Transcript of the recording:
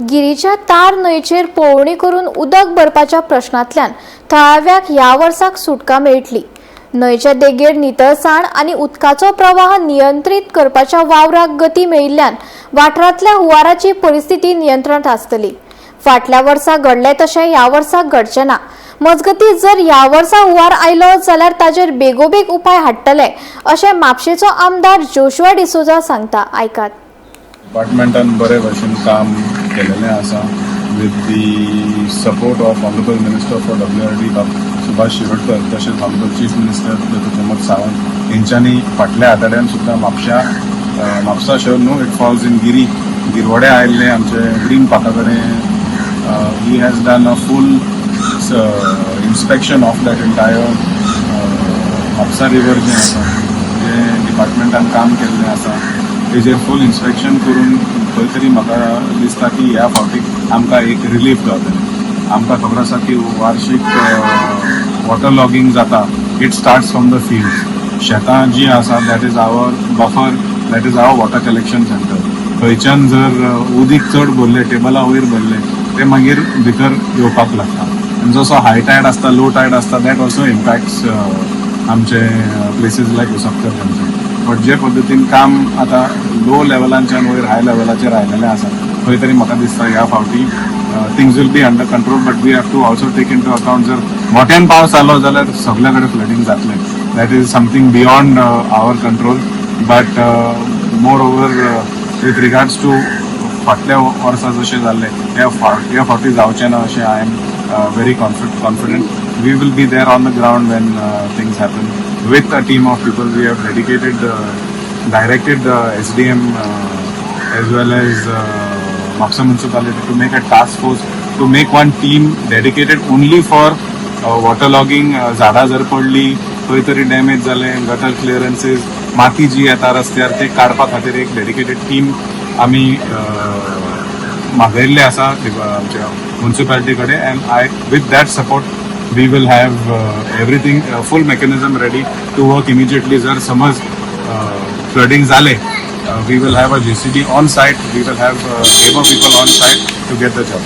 गिरीच्या तार न्हंयचेर पळोवणी करून उदक भरपाच्या प्रश्नांतल्यान थळाव्याक ह्या वर्साक सुटका मेळटली. न्हंयच्या देगेर नितळसाण आनी उदकाचो प्रवाह नियंत्रीत करपाच्या वावराक गती मेळिल्ल्यान वाठारांतल्या हुंवाराची परिस्थिती नियंत्रणांत आसतली. फाटल्या वर्सा घडलें तशें ह्या वर्सा घडचें ना. मजगतीं, जर ह्या वर्सा हुंवार आयलो जाल्यार ताजेर बेगोबेग उपाय हाडटले अशें म्हापशेचो आमदार जोशुआ डिसोजा सांगता. आयकात. डिपार्टमेंटान बरे भशेन काम केलेलें आसा with the support of Honourable Minister for WRD Subhash Shirodkar, तशेंच honourable chief minister doctor Pramod Sawant. हेंच्यांनी फाटल्या आठवड्यान सुद्दां म्हापश्या, म्हापसा शहर न्हू, it falls in Giri, गिरवडे आयिल्ले आमचे ग्रीन पार्का कडेन. He has done a full inspection of that entire Mapusa river जें आसा, जें डिपार्टमेंटान काम केल्लें आसा, तेजेर फूल इन्स्पेक्शन करून खंय तरी म्हाका दिसता की ह्या फावटी आमकां एक रिलीफ गावतलें. आमकां खबर आसा की वार्षीक वॉटर लॉगिंग जाता. It starts from the field. शेतां जीं आसा, that is our buffer, that is our water collection center. थंयच्यान जर उदीक चड भरलें, टेबला वयर भरलें, ते मागीर भितर येवपाक लागता आनी जसो हाय टायड आसता, लो टायड आसता, that also impacts आमचे प्लेसीस लायक उसपकर तांचे. बट जे पद्दतीन काम आतां लो लेवलांच्यान वयर हाय लेवलाचेर आयलेलें आसा, खंय तरी म्हाका दिसता ह्या फावटी things will be under control. But we have to also take into account, जर मोठ्यान पावस जालो जाल्यार सगल्या कडेन फ्लडींग जातलें. That is something beyond our control. But moreover, with regards to फाटल्या वर्सा जशें जाल्लें, ह्या फावटी जावचें ना अशें I am very confident. We will be there on the ground when things happen with a team of people. We have dedicated, directed the SDM as well as Mapsa Municipality to make a task force, to make one team dedicated only for waterlogging. झाडां जर पडली, खंय तरी damage जालें, gutter clearances, माती जी येता रस्त्यार, ते काडपा खातीर एक डेडिकेटेड टीम आमी मागयल्ले आसा आमच्या म्युन्सिपालिटी कडेन. And I with that support we will have everything, full mechanism ready to work immediately. जर समज फ्लडिंग जालें, we will have a JCB on site, we will have labour people on site to get the job.